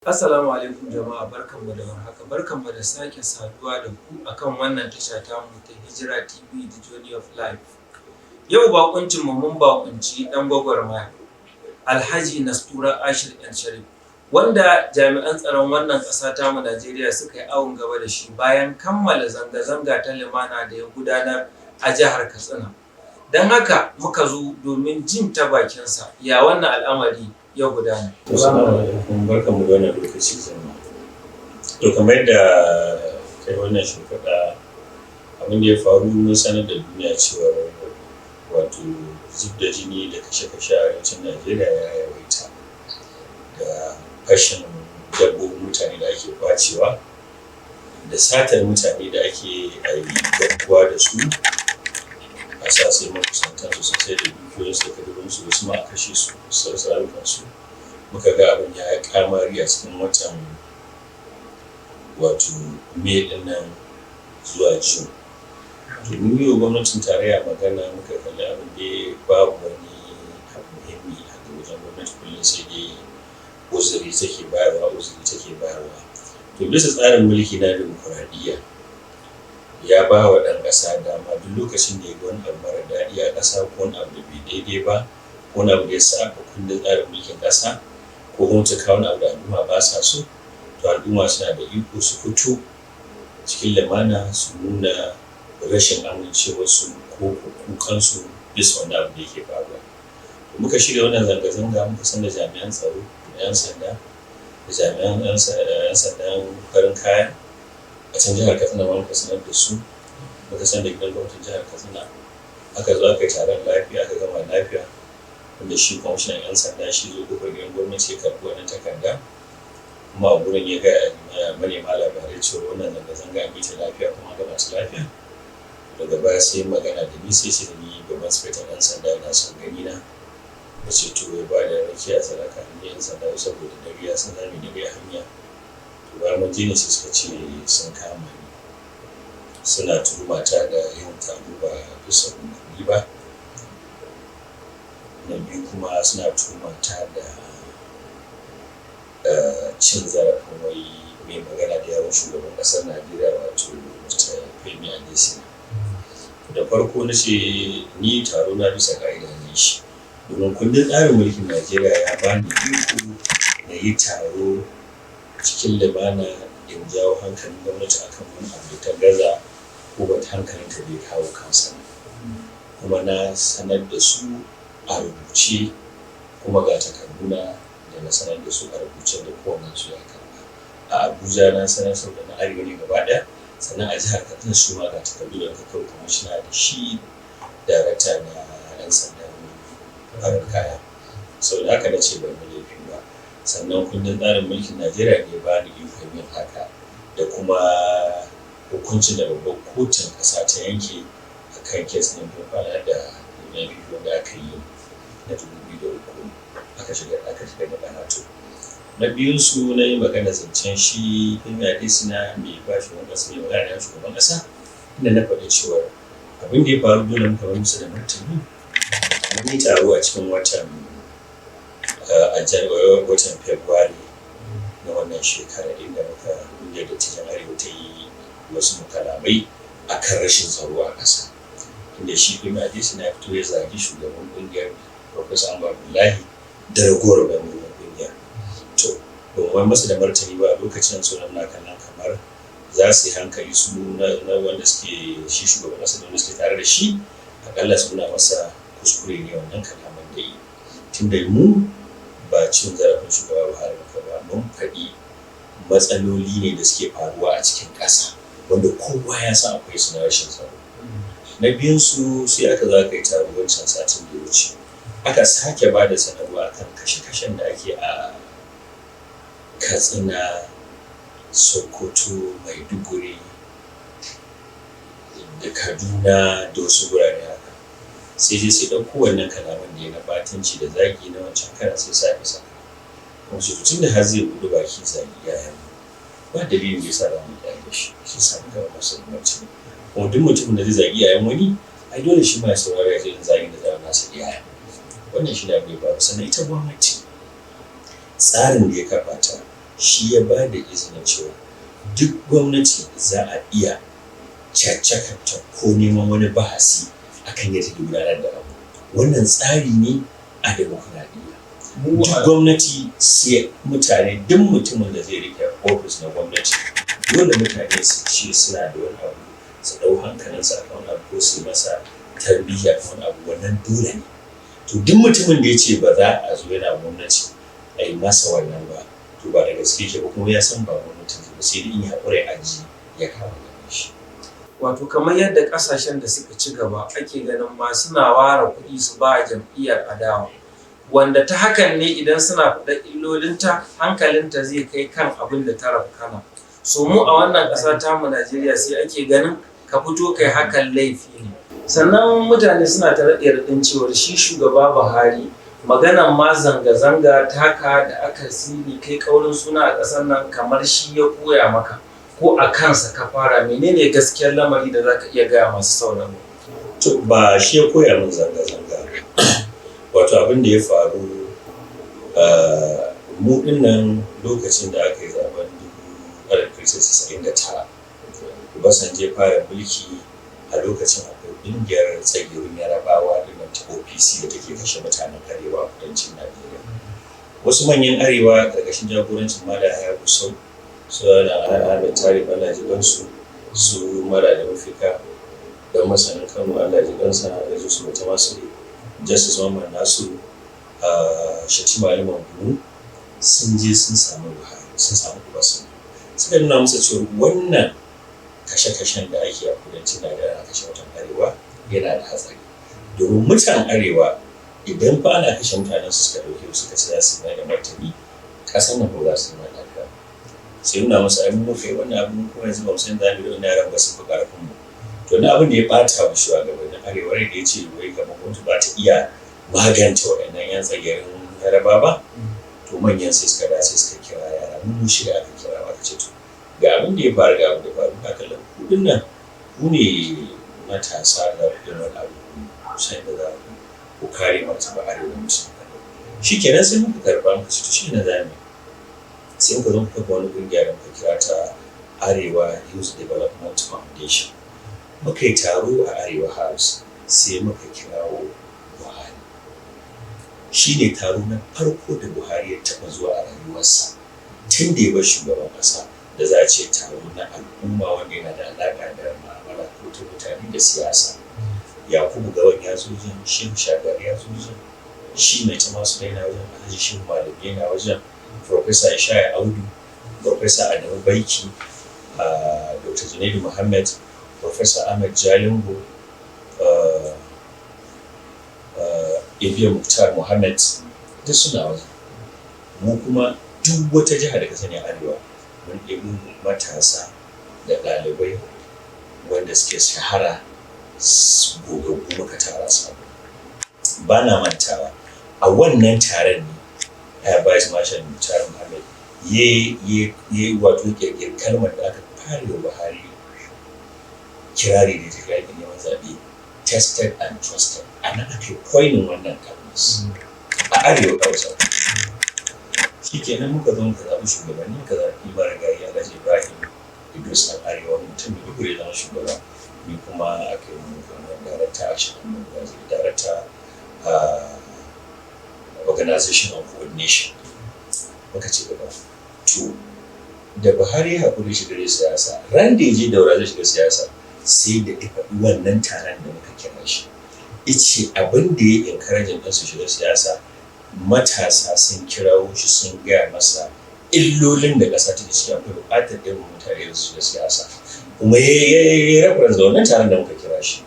Assalamu alaikum jama'a, barkanmu da warhaka, barkanmu da sake saduwa da ku akan wannan tasha tamu ta Hijira TV, The Journey of Life. Yau baƙuncin mu, mun baƙunci ɗan gwagwarmaya Alhaji Nastura Ashir Yan Sharif, wanda jami'an tsaron wannan ƙasa tamu Najeriya suka yi awon gaba da shi bayan kammala zanga-zanga ta lumana da ya gudanar a jihar Katsina. Don haka muka zo domin jin ta bakinsa ya wannan al'amari ya gudana. Assalamu alaikum, barkanmu da wannan lokaci jama'a. To, kamar yadda kai wannan shimfiɗa, abin da ya faru, mun sanar da duniya cewar wato zub da jini da kashe-kashe a arewacin Najeriya ya yawaita, da fashin dabbobin mutane da ake kwacewa, da satar mutane da ake a yi garkuwa da su, a sa sai makusantansu su sai da dukiyoyinsu da kadarorinsu, wasu ma a kashe su, su rasa rayukansu. Muka ga abin ya yi kamari a cikin watan wato May ɗin nan zuwa June. To, mun yi wa gwamnatin tarayya magana, muka kalli abin dai babu wani abu muhimmi a wajen gwamnati, kullum sai dai uzuri take bayarwa, uzuri take bayarwa. To, bisa tsarin mulki na dimokuraɗiyya, ya ba wa ɗan ƙasa dama duk lokacin da ya ga wani abu mara daɗi a ƙasa, ko wani abu da bai daidai ba, ko wani abu da ya saɓa kundin tsarin mulkin ƙasa, ko gwamnati ta kawo wani abu da al'umma ba sa so, to al'umma suna da iko su fito cikin lumana su nuna rashin amincewarsu ko kukansu bisa wani abu da yake faruwa. Muka shirya wannan zanga-zanga, muka sanar da jami'an tsaro da 'yan sanda da jami'an 'yan sandan farin kaya a can jihar Katsina ma, muka sanar da su, muka sanar da gidan gwamnatin jihar Katsina. Aka zo aka yi taron lafiya, aka gama lafiya, wanda shi kwamishinan 'yan sanda shi zo kofar gidan gwamnati ya karɓi wannan takarda, kuma a gurin ya gaya manema labarai cewa wannan zanga-zanga an yi ta lafiya kuma an gama ta lafiya. Daga baya sai magana da ni, sai ce da ni babban sufetan 'yan sanda yana son gani na. Na ce to, ya ba da rakiya sadaka ni 'yan sanda saboda dare ya san zamu dare a hanya. To, bayan mun je ne sai suka ce sun kama ni, suna tuhumata da yin taro ba bisa umarni ba. Na biyu kuma, suna tuhumata da cin zarafin wai mai magana da yawun shugaban ƙasar Najeriya, wato Mr. Femi Adesina. Da farko na ce ni taro na bisa ƙa'ida ne shi, domin kundin tsarin mulkin Najeriya ya bani iko na yi taro cikin lumana in jawo hankalin gwamnati akan wani abu da ta gaza ko bata hankalinta bai kawo kansa ba. Kuma na sanar da su a rubuce, kuma ga takarduna da na sanar da su a rubuce da kowannensu ya karɓa. A Abuja na sanar, saboda na arewa ne gaba ɗaya, sannan a jihar Katsina su ma ga takardu da aka kai kwamishina da shi darakta na 'yan sandan farin kaya. Saboda haka na ce ban yi laifi ba. Sannan kundin tsarin mulkin Najeriya ne ba ni ikon yin haka, da kuma hukuncin da babbar kotun ƙasa ta yanke a kan case ɗin Fana da NNPP wanda aka yi na 2003, aka shiga da ƙara. To, na biyun su, na yi magana zancen shi Femi Adesina, mai ba shugaban ƙasa, mai magana da shugaban ƙasa, inda na faɗi cewa abin da ya faru dole muka bar musu da martani. Mun yi taro a cikin watan a watan February na wannan shekara, inda muka ƙungiyar dattijan arewa ta yi wasu kalamai akan rashin tsaro a ƙasa, inda shi Femi Adesina ya fito ya zagi shugaban ƙungiyar, Professor Ango Abdullahi, da ragowar membobin ƙungiyar. To, ban wai masa da martani ba a lokacin, suna muna kallon kamar za su yi hankali su na wanda suke shi shugaban ƙasa da wanda suke tare da shi, akalla su nuna masa kuskure ne wannan kalaman da yi, tunda mu ba cin zarafin shugaba Buhari muka ba, mun faɗi matsaloli ne da suke faruwa a cikin ƙasa wanda kowa ya san akwai su na rashin tsaro. Na biyun su, sai aka zo aka yi taro wancan satin da ya wuce, aka sake ba da sanarwa akan kashe-kashen da ake a Katsina, Sokoto, Maiduguri da Kaduna da wasu gurare haka. Sai dai sai ɗauko wannan kalaman da ya na batanci da zagi na wancan karan, sai sake saka. Kuma su tun da har zai buɗe baki zagi iyayenmu, ba dalilin da yasa za mu ƙyale shi. Shi sa muka ba masa martani. Kuma duk mutumin da zai zagi iyayen wani, ai dole shi ma ya saurara ya ji irin zagin da za a nasa iyayen. Wannan shi ne abin da ya faru. Sannan ita gwamnati, tsarin da ya kafa ta Shi ya ba da izinin cewa duk gwamnati za a iya caccakanta ko neman wani bahasi akan yadda take gudanar da abu. Wannan tsari ne a demokuraɗiyya. Duk gwamnati sai mutane, duk mutumin da zai rike ofis na gwamnati, dole mutane su ce suna da wani abu, su ɗau hankalinsa a kan wani abu ko su yi masa tarbiyya kan wani abu. Wannan dole ne. To, duk mutumin da ya ce ba za a zo yana gwamnati a yi masa wannan ba, to ba da gaske ke ba, kuma ya san ba gwamnatin ba, sai dai in ya haƙura ya ajiye ya kama gaban shi. Wato kamar yadda kasashen da suka ci gaba ake ganin ma suna ware kuɗi su ba jam'iyyar adawa, wanda ta hakan ne idan suna faɗa illolinta, hankalinta zai kai kan abin da ta rafkana. So mu a wannan ƙasa tamu Najeriya, sai ake ganin ka fito kai hakan laifi ne. Sannan mutane suna ta raɗe raɗin cewar shi shugaba Buhari, maganan ma zanga-zanga taka da aka sini kai ƙaurin suna a ƙasar nan, kamar shi ya koya maka ko a kansa ka fara. Menene gaskiyar lamari da zaka iya gaya masu sauraro? To, ba shi ya koya min zanga-zanga. Wato abin da ya faru, mu dinnan lokacin da aka yi zaben 1999, Obasanjo ya fara mulki. A lokacin akwai ƙungiyar tsagerun Yarabawa dinnan ta OPC da take kashe mutanen arewa a kudancin Najeriya. Wasu manyan arewa ƙarƙashin jagorancin Malam Yahaya Gusau, su da Ahmed Tarif, Allah ji kansu, su Mara da Mafika dan masanin Kano, Allah ji kansa, da su Maitama Sule, Justice Mamman Nasu, Shatima Ali Monguno, sun je sun samu Buhari, sun samu Obasanjo, suka nuna masa cewa wannan kashe-kashen da ake a kudancin Najeriya, ana kashe mutan arewa, yana da hatsari, domin mutan arewa idan fa ana kashe mutanen su suka dauke suka ce za su mai da martani, kasan nan ba za su zama lafiya. Sai nuna masa ai mun kai wannan abu kuma yanzu ba mu san zamu da wannan yaran ba, sun fi karfin mu. To, na abin da ya bata wa shugabannin arewa da ya ce wai kamar gwamnati ba ta iya magance waɗannan yan tsagerin Yaraba ba. To, manyan sai suka dace suka kira yara mun shida aka kira, aka ce to, ga abin da ya faru, ga abin da ya faru, ga kallon kuɗin nan, ku ne matasa da ku yi wani abu kusan da za ku kare martaba arewa musulmi. Shi kenan, sai muka karɓa, muka ce to, shi ne za mu, sai muka zo muka kafa wani ƙungiya da muka kira ta Arewa Youth Development Foundation. Muka yi taro a Arewa House, sai muka kirawo Buhari. Shi ne taro na farko da Buhari ya taɓa zuwa a rayuwarsa tun da ya bar shugaban ƙasa, da za a ce taro na al'umma wanda yana da alaƙa da ma'amala ko ta mutane da siyasa. Yakubu Gowon ya zo wajen, Shehu Shagari ya zo wajen, shi Maitama Sule yana wajen, Alhaji Shehu Malami yana wajen, Professor Ishaya Audu, Professor Adamu Baiki, Dr. Junaidu Muhammad, Professor Ahmed Jalingo, Ibiya Muktar Muhammad, duk suna wajen. Mu kuma duk wata jiha da ka sani a arewa mun ɗebo matasa da ɗalibai wanda suke shahara gogaggu, muka tara su. Ba na mantawa, a wannan taron ne Air Vice Marshal Muktar Muhammad ya wato kirkiri kalmar da aka fara wa Buhari kirari da ta kira neman zaɓe, "tested and trusted". A nan aka yi coining wannan kalmar a Arewa Hausa. Shi kenan, muka zo muka zaɓi shugabanni, muka zaɓi marigayi Alhaji Ibrahim Idris ɗan Arewa, mutum mai duk ya zama shugaba. Ni kuma aka yi mun kamar director action and mobilization, director organization and coordination. Muka ci gaba. To, da Buhari ya haƙuri shiga siyasa, ran da ya je Daura zai shiga siyasa, sai da ya faɗi wannan taron da muka kira shi, ice abin da ya encouraging ɗinsu shiga siyasa, matasa sun kirawo shi sun gaya masa illolin da ƙasa take ciki, akwai buƙatar irin mutane su shiga siyasa. Kuma ya yi reference da wannan taron da muka kira shi.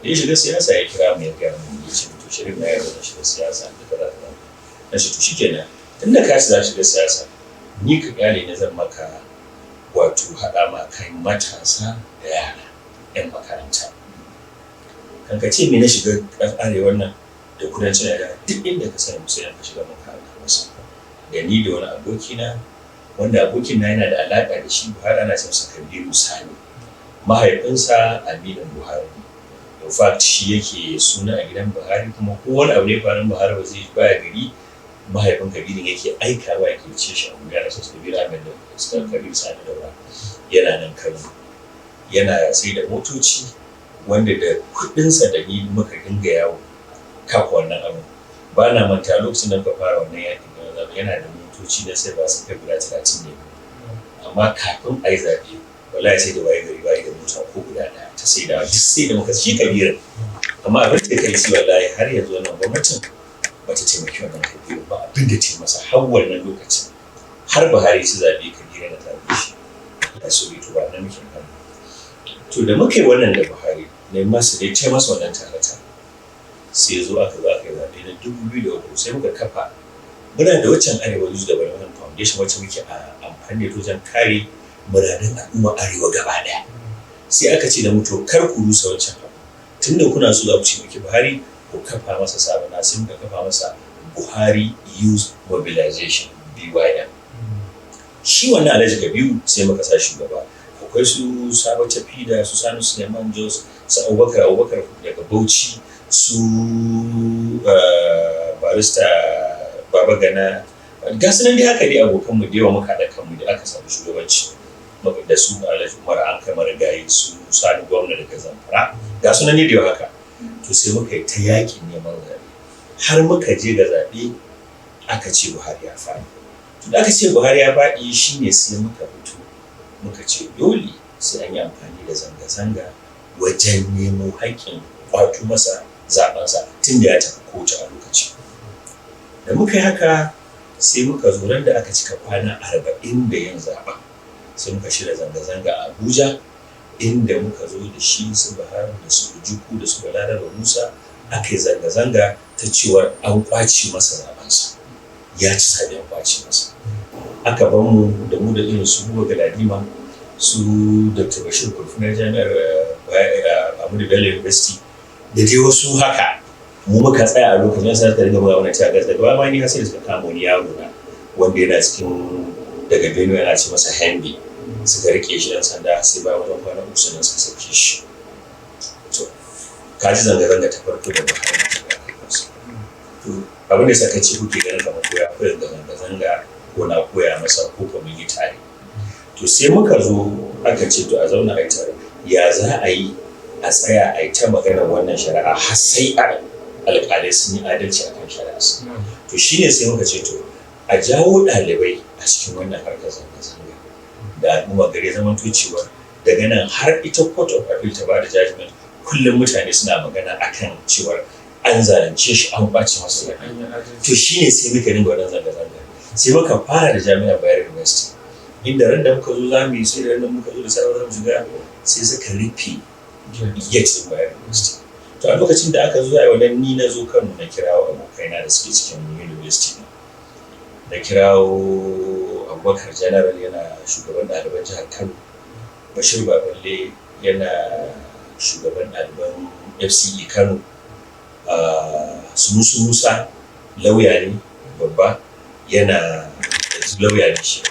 Da ya shiga siyasa, ya kira mu, ya gaya mu, ya ce, "To Sharif, na yarda zan shiga siyasa da kaza kaza." Na ce, "To shikenan, tunda ka ci za shiga siyasa, ni ka kyale ni, zan maka wato haɗa ma kan matasa da yara 'yan makaranta." Kan ka ce me, na shiga arewan nan da kudancin Najeriya, duk inda ka sani sai ka shiga muka haɗa masa da ni da wani abokina, wanda abokin na yana da alaƙa da shi Buhari, ana ce masa Kabiru Sani, mahaifinsa aminin Buhari ne. In fact, shi yake suna a gidan Buhari, kuma ko wani abu ne faru, Buhari ba zai baya gari, Mahaifin Kabiru yake aikawa ya kirce shi a Abuja da su Kabiru Ahmed da suka Kabiru Sani Daura yana nan Kano, yana sai da motoci, wanda da kuɗinsa da ni muka dinga yawo kafa wannan abu. Ba na manta lokacin da muka fara wannan yakin na zaɓe, yana da motoci na sai ba su kai guda 30 ne, amma kafin a yi zaɓe wallahi sai da waye gari waye da mota ko guda ɗaya ta sai da duk sai da muka shi Kabiru. Amma abin da kai shi, wallahi har yanzu wannan gwamnatin ba ta taimaki wannan Kabiru ba, abin da ta yi masa har wannan lokacin, har Buhari ci zaɓe, Kabiru na tare da shi a so to ba na muke magana. To da muka yi wannan da Buhari ne masa da ya masa wannan tare tare, sai zo aka zo aka yi zaɓe na 2003, sai muka kafa, muna da waccan Arewa Youth Development Foundation wacce muke a amfani da wajen kare muradun al'umma Arewa gaba ɗaya. Sai aka ce da mu, to kar ku rusa wancan abu, tunda kuna so za ku taimaki Buhari, ku kafa masa sabon. Sai muka kafa masa Buhari Youth Mobilization, BYM. Shi wannan Alhaji Kabiru sai muka sa shugaba. Akwai su Sabo Tafida, su Sani Suleiman Jos, su Abubakar Abubakar daga Bauchi, su Barista Baba Gana, ga su nan dai haka dai, abokanmu da yawa muka haɗa kanmu da aka samu shugabanci da su Alhaji Umar an kai marigayi, su Sani Gwamna daga Zamfara, ga su nan dai da yawa haka. To sai muka yi ta yakin neman zaɓe har muka je ga zaɓe, aka ce Buhari ya faɗi. To da aka ce Buhari ya faɗi shine sai muka fito muka ce dole sai an yi amfani da zanga-zanga wajen nemo haƙƙin kwato masa zaɓensa tun da ya tafi kotu a lokaci. Da muka yi haka, sai muka zo ran da aka cika kwana 40 da yin zaɓen, sai muka shirya zanga-zanga a Abuja, inda muka zo da shi, su Buhari da su Ojukwu da su Balaraba Musa, aka yi zanga-zanga ta cewar an kwace masa zaɓensa, ya ci zaɓe an kwace masa. Aka ban mu da mu da irin su Buba Galadima, su Dr. Bashir Kurfi na Jami'ar Ahmadu Bello University da dai wasu haka, mu muka tsaya a lokacin. Sai suka dinga buga mana tear gas. Daga baya ma ni har sai da suka kama wani yaro na wanda yana cikin daga Benue, yana ce masa Henry, suka rike shi yan sanda, sai bayan wajen kwana 3 sannan suka sauke shi. To ka ji zanga-zanga ta farko da Buhari ta masa. To abin da saka ce kuke ganin kamar ko ya koyar da zanga-zanga ko na koya masa ko kuma yi tare. To sai muka zo aka ce to a zauna a yi tare, ya za a yi a tsaya a yi ta maganar wannan shari'a har sai a alƙalai sun yi adalci akan shari'a. To shine sai muka ce to a jawo ɗalibai a cikin wannan harkar zanga-zanga da al'umma gari, zaman cewa daga nan har ita Court of Appeal ta ba da judgment, kullum mutane suna magana akan cewar an zalunce shi, an kwace masa zaɓe. To shine sai muka dinga wannan zanga-zanga. Sai muka fara da Jami'ar Bayero University, inda ran da muka zo za mu yi, sai da ran da muka zo da safe za mu shiga, sai suka rufe gate din Bayero University. To a lokacin da aka zo a wannan, ni na zo Kano, na kirawo abokaina da suke cikin university, na kirawo Abubakar General, yana shugaban ɗaliban jihar Kano, Bashir Baballe yana shugaban ɗaliban FCE Kano, Sunusu Musa lauya ne babba, yana lauya ne shi,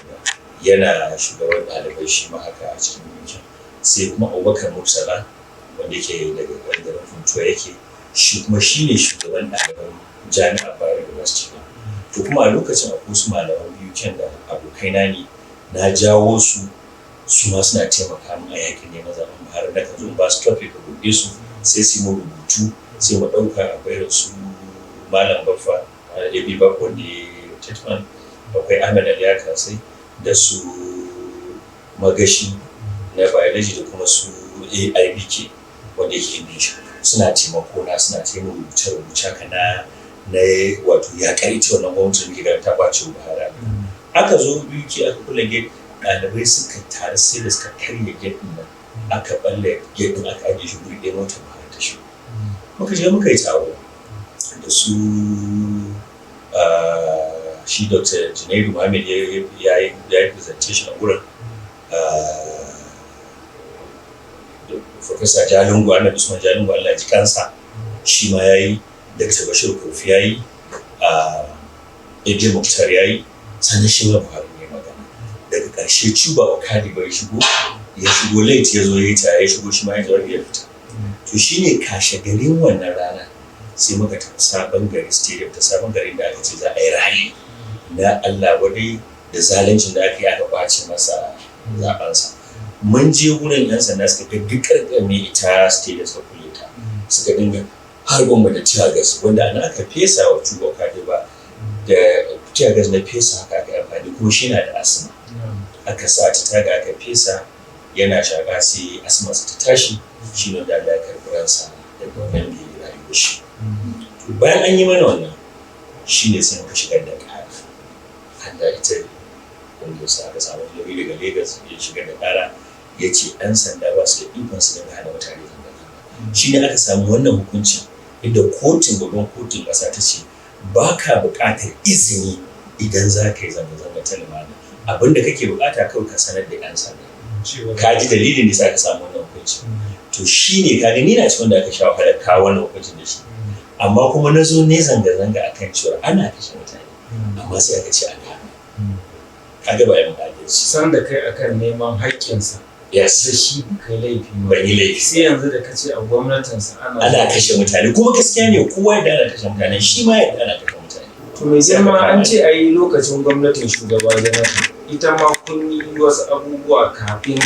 yana shugaban ɗalibai shi ma haka a cikin yankin, sai kuma Abubakar Murtala wanda yake daga garin Funtua yake, shi kuma shi ne shugaban ɗaliban Jami'ar Bayero University. To kuma a lokacin akwai wasu malaman biyu kyan da abokaina ne, na jawo su, su ma suna taimaka min a yakin neman zaɓen Buhari. Na kan zo in ba su topic roƙe su, sai su yi mu rubutu, sai mu ɗauka. Akwai irin su Malam Baffa AB Baffa wanda ya Tetman, akwai Ahmed Ali sai da su Magashi na biology, da kuma su AIBK wanda yake English, suna taimako na, suna taimako rubuce-rubuce haka na wato ya ita wannan gwamnati muke ganin ta kwace Buhari. Aka zo biyu ke aka kula gate, ɗalibai suka taru sai da suka karya gate ɗin nan, aka balle gate ɗin, aka ajiye shi guri ɗaya, motar Buhari ta shigo. Muka je muka yi taro da su shi Dr. Junaidu Muhammad ya yi presentation a wurin, Professor Jalingo, Ahmed Usman Jalingo, Allah ji kansa, shi ma ya yi, Dr. Bashir Kurfi ya yi, AJ Muktar ya yi, sannan shi ma Buhari ne magana. Daga ƙarshe Chuba Okadigbo shigo, ya shigo late, ya zo ya yi tare, ya shigo shi ma ya jawabi ya fita. To shine kashe garin wannan rana. Sai muka tafi Sabon Gari Stadium, ta Sabon Gari da aka ce za a yi rally na Allah wadai da zaluncin da aka yi, aka kwace masa zaɓensa. Mun je wurin, yan sanda suka gaggarkame ita stadium, suka kulle ta, suka dinga harbin mu da tear gas, wanda ana aka fesa wa Chuba ba da tear gas na fesa haka aka yi amfani. Kuma shi na da asma, aka sa ta taga aka fesa, yana shaƙa, sai asma ta tashi. Shi ne da Allah ya karɓi ransa daga wannan bai rayuwar shi. To, bayan an yi mana wannan, shi ne sai muka shigar da ƙara. Allah ita wanda sa aka samu lauyi daga Lagos ya shigar da ƙara, ya ce 'yan sanda ba su da ikon su dinga hana mutane zanga-zanga. Shi ne aka samu wannan hukuncin, inda kotun, babban kotun ƙasa ta ce ba ka buƙatar izini idan za ka yi zanga-zanga ta lumana, abinda kake buƙata kawai ka sanar da 'yan sanda. Ka ji dalilin da sa ka samu wannan hukunci. To, shi ne ka ni na cikin wanda aka sha wahalar kawo wannan hukuncin da shi, amma kuma na zo ne zanga-zanga akan cewa ana kashe mutane, amma sai aka ce ana kaga ba yin adalci. San da kai akan neman haƙƙinsa Yes. da shi ba kai laifi ba. Ban yi laifi. Sai yanzu da kace a gwamnatinsa ana Ana kashe mutane, kuma gaskiya ne, kowa yadda ana kashe mutane, shi ma yadda ana kashe mutane. To, mai girma, an ce a yi lokacin gwamnatin shugaba Jonathan ita ma kun yi wasu abubuwa kafin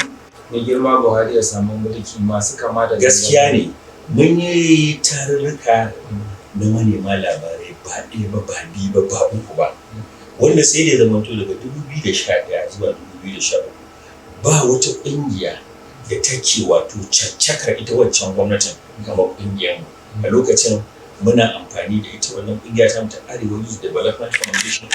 mai girma Buhari ya samu mulki masu kama da Gaskiya ne, mun yi tarurruka na manema labarai ba ɗaya ba, ba biyu ba, ba uku ba, wanda sai da zamanto daga 2011 zuwa 2013 ba wata ƙungiya da take wato caccakar ita wancan gwamnatin kamar ƙungiyar mu. A lokacin muna amfani da ita wannan ƙungiya ta ta Arewa Youth Development Foundation,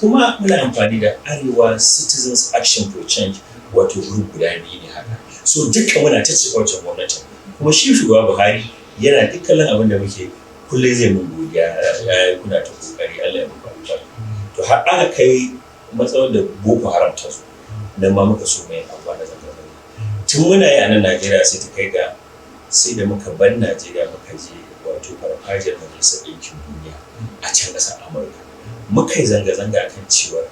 kuma muna amfani da Arewa Citizens Action for Change, wato group guda biyu ne haka. So dukkan muna ta cika wancan gwamnatin, kuma shi shugaba Buhari yana dukkanin abin da muke kullum zai mun godiya, ya kuna ta kokari, Allah ya muku albarka. To, har aka kai matsawar da Boko Haram ta zo, nan ma muka so mai abuwa na zanga-zanga. Tun muna yi a nan Najeriya, sai ta kai ga sai da muka bar Najeriya muka je wato farfajiyar Majalisar Ɗinkin Duniya a can ƙasar Amurka, muka yi zanga-zanga akan cewa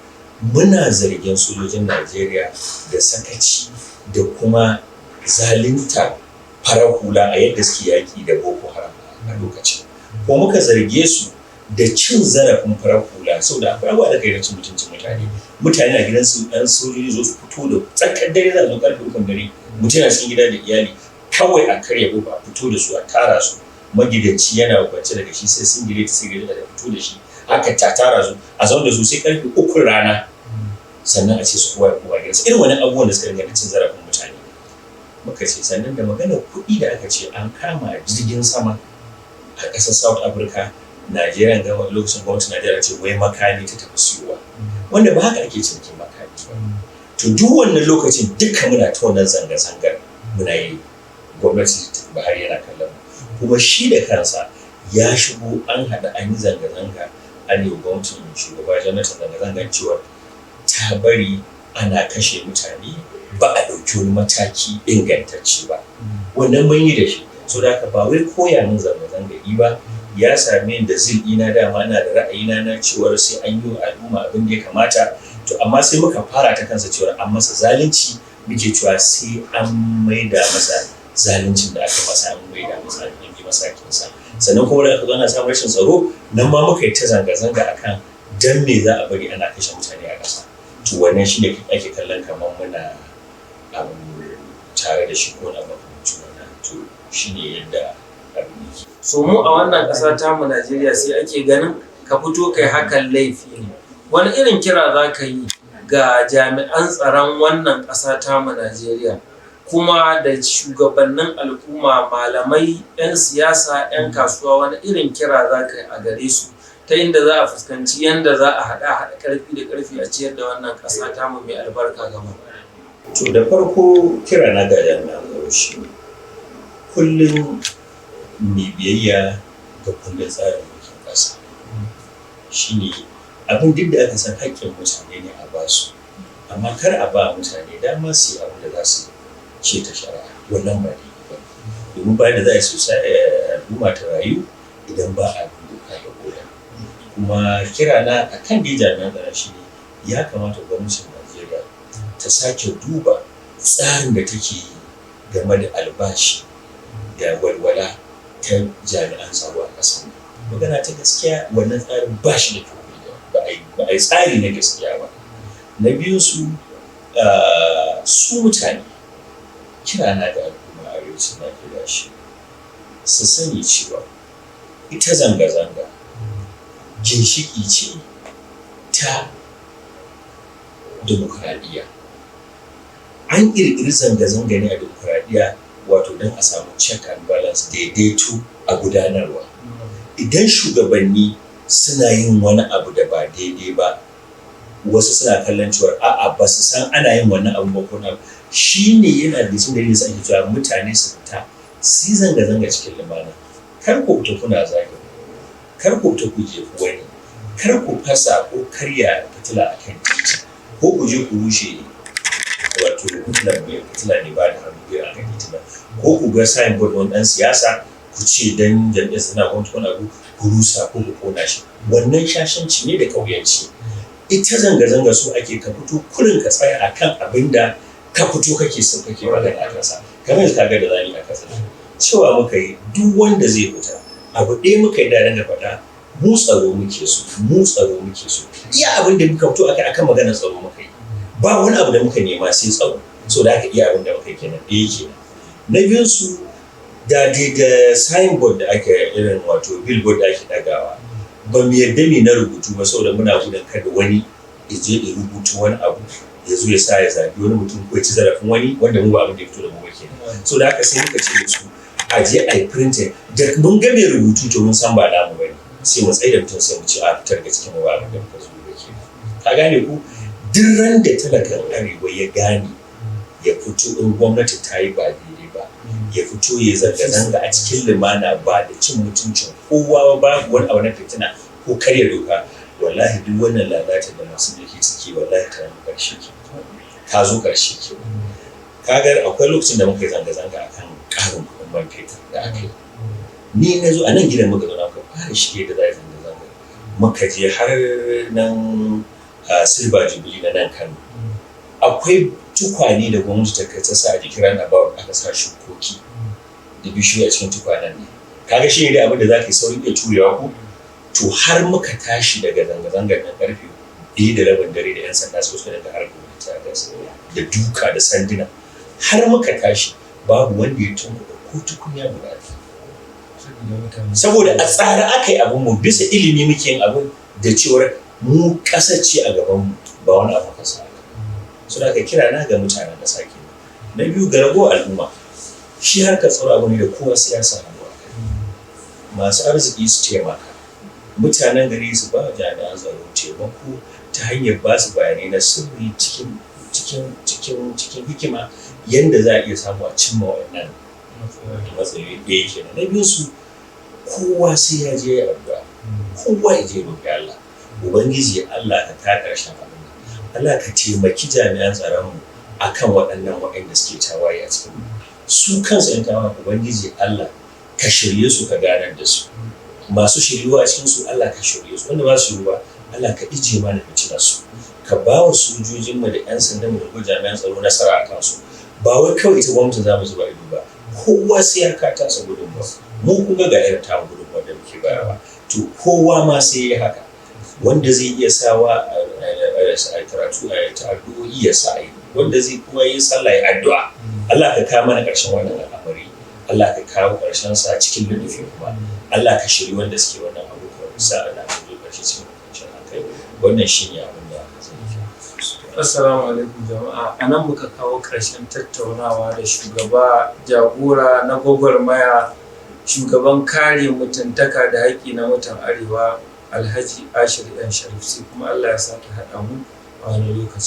muna zargin sojojin Najeriya da sakaci da kuma zalunta farar hula a yadda suke yaƙi da Boko Haram a lokacin, ko muka zarge su da cin zarafin farar hula, saboda akwai abubuwa da kai na cin mutuncin mutane. Mutane na gidansu, ɗan sojoji zo su fito da tsakar dare, za su zo karfe 3 dare, mutum yana cikin gida da iyali, kawai a karya kofa a fito da su, a tara su. Magidanci yana kwance daga shi sai singileti, sai gari da fito da shi, aka ta tara su, a zaune da su sai karfe 3 rana, sannan a ce su kowa ya koma gidansa. Irin wani abubuwan da suka dinga cin zarafin mutane muka ce. Sannan da maganar kuɗi da aka ce an kama a jirgin sama a ƙasar South Africa, Najeriya gama lokacin gwamnatin Najeriya ce wai makami ta tafi siyowa, wanda ba haka ake cinikin makami ba. To, duk wannan lokacin duka muna ta wannan zanga-zangar muna yi, gwamnati Buhari yana kallon mu, kuma shi da kansa ya shigo an haɗa an yi zanga-zanga, an yi gwamnatin shugaba Jonathan zanga-zangar cewa ta bari ana kashe mutane, ba a ɗauki wani mataki ingantacce ba. Wannan mun yi da shi. So da haka ba wai koya min zanga-zanga yi ba, ya same ni da zeal ɗina, dama ina da ra'ayina na cewar sai an yi wa al'umma abin da ya kamata. To, amma sai muka fara ta kansa cewar an masa zalunci, muke cewa sai an maida masa zaluncin da aka masa, an maida masa, an yi masa hakinsa. Sannan kuma da aka zo ana samun rashin tsaro, nan ma muka yi ta zanga-zanga akan dan me za a bari ana kashe mutane a ƙasa. To, wannan shine ake kallon kamar muna abu tare da shi ko wani abu makamancin wannan. To, shine yadda abin yake. So mu a wannan ƙasa tamu Najeriya, sai ake ganin ka fito kai hakan laifi ne. Wani irin kira za ka yi ga jami'an tsaron wannan ƙasa tamu Najeriya, kuma da shugabannin al'umma, malamai, 'yan siyasa, 'yan kasuwa? Wani irin kira za ka yi a gare su ta inda za a fuskanci yanda za a haɗa haɗa ƙarfi da ƙarfi a ciyar da wannan ƙasa tamu mai albarka gaba? To, da farko kira na ga jami'an tsaro shi ne kullum mai biyayya ga kundin tsarin mulkin ƙasa, shine abin duk da aka san haƙƙin mutane ne a basu, amma kar a ba mutane dama su yi abin da za su ce ta shari'a. Wannan ba daidai ba, domin bayan da za a yi sosai al'umma ta rayu idan ba a bin doka da oda. Kuma kira na a kan dai jami'an tsaro shi ne ya kamata gwamnatin Najeriya ta sake duba tsarin da take yi game da albashi da walwala ta jami'an tsaro a ƙasa. ƙasar nan. Magana ta gaskiya, wannan tsarin ba shi da kyau, ba a yi tsari na gaskiya ba. Na biyu, su mutane, kira na ga al'umma arewacin Najeriya shi su sani cewa ita zanga-zanga ginshiki ce ta dimokuraɗiyya. An ƙirƙiri zanga-zanga ne a dimokuraɗiyya, wato don a samu check and balance, daidaito a gudanarwa. Idan shugabanni suna yin wani abu da ba daidai ba, wasu suna kallon cewa a'a, ba su san ana yin wannan abu ba ko na shi ne. Yana da cikin dalilin sa ake cewa mutane su fita su yi zanga-zanga cikin lumana. Kar ku fita kuna zagi, kar ku fita ku jefi wani, kar ku fasa ko karya fitila a kan titi, ko ku je ku rushe wato fitila mai fitila ne ba da hannu a kan titi ba, ko ku ga signboard wani dan siyasa ku ce dan jam'iyyar suna gwamnati wani abu ku rusa ko ku kona shi. Wannan shashanci ne da ƙauyanci. Ita zanga-zanga so ake ka fito kurin ka tsaya akan abin da ka fito kake so kake magana a kansa. Kamar yanzu kaga da zani a kasa, cewa muka yi duk wanda zai fita, abu ɗaya muka yi da dinga faɗa: mu tsaro muke so, mu tsaro muke so. Iya abin da muka fito akai akan maganar tsaro muka yi, ba wani abu da muka nema sai tsaro. So da haka iya abin da muka yi kenan, ɗaya kenan. Na biyun su, da da signboard da ake irin wato billboard da ake ɗagawa, ba mu yarda me na rubutu ba, saboda muna gudun kada wani ya je ya rubuta wani abu ya zo ya sa ya zabi wani mutum ko ya ci zarafin wani, wanda mu ba abin da ya fito da mu ba kenan. So da haka sai muka ce da su a je a yi printing. Da mun ga mai rubutu, to mun san ba namu bane, sai mu tsaye da mutum, sai mu ce a fitar da cikin mu, ba abin da muka zo ba kenan. Ka gane ku? Duk ran da talakan Arewa ya gane ya fito in gwamnati ta yi ba daidai ba, ya fito ya zanga-zanga a cikin lumana, ba da cin mutuncin kowa ba, babu wani abu na fitina ko karya doka, wallahi duk wannan lalata da masu mulki suke, wallahi ta karshe ke ta zo karshe ke. Kaga akwai lokacin da muka yi zanga-zanga akan ƙarin kuɗin man fetur da aka yi. Ni na zo a nan gidan muka zauna muka fara shirye da za a yi zanga-zanga. Muka je har nan Silver Jubilee na nan Kano. Akwai tukwane da gwamnati ta kai ta sa a jikin roundabout, aka sa shukoki da bishiyoyi a cikin tukwanen ne. Kaga shi ne dai abin da za ka yi saurin iya turewa ko. To har muka tashi daga zanga-zangar nan karfe 1:30 dare, da 'yan sanda suka dinga harba wani gas da duka da sanduna, har muka tashi babu wanda ya tunkuɗa ko tukunya guda ɗaya. Saboda a tsara aka yi abin mu, bisa ilimi muke yin abin da cewar mu ƙasar ce a gaban mu, ba wani abu kasa. So da aka kira na ga mutanen ƙasa kenan. Na biyu, ga ragowar al'umma, shi harkar tsaro abu ne da kowa sai ya sa hannu a kai. Masu arziki su taimaka, mutanen gari su ba jami'an tsaro taimako ta hanyar ba su bayanai na sirri cikin hikima, yanda za a iya samu a cimma wannan matsayi. Ɗaya kenan. Na biyun su, kowa sai ya je ya addu'a, kowa ya je roƙi Allah. Ubangiji Allah, ka ka ƙarshen abin nan. Allah ka taimaki jami'an tsaron mu akan waɗannan waɗanda suke tawaye a cikin mu. Su kansu 'yan tawaye, Ubangiji Allah ka shirye su, ka ganar da su. Masu shiryuwa a cikin su, Allah ka shirye su. Wanda ba su shiryuwa, Allah ka ije mana fitinar su, ka ba wa sojojin mu da 'yan sandan mu da kuma jami'an tsaro nasara a kansu. Ba wai kawai ita gwamnati za mu zuba ido ba, kowa sai ya ka tasa gudunmawa. Mu kun ga irin tamu gudunmawa da muke bayarwa, to kowa ma sai ya haka. Wanda zai iya sawa a karatu a ta addu'o'i ya sa yi, wanda zai kuma yi sallah ya addu'a. Allah ka kawo mana ƙarshen wannan al'amari, Allah ka kawo ƙarshen sa cikin lunufi, kuma Allah ka shiri wanda suke wannan abu, ka sa ana zo ƙarshe cikin kwanciyar hankali. Wannan shine abin da zan yi. Assalamu alaikum jama'a. A nan muka kawo ƙarshen tattaunawa da shugaba jagora na gwagwarmaya, shugaban kare mutuntaka da haƙƙi na mutan Arewa, Alhaji Ashir Yan Sharif. Sai kuma Allah ya sake haɗa mu a wani lokacin.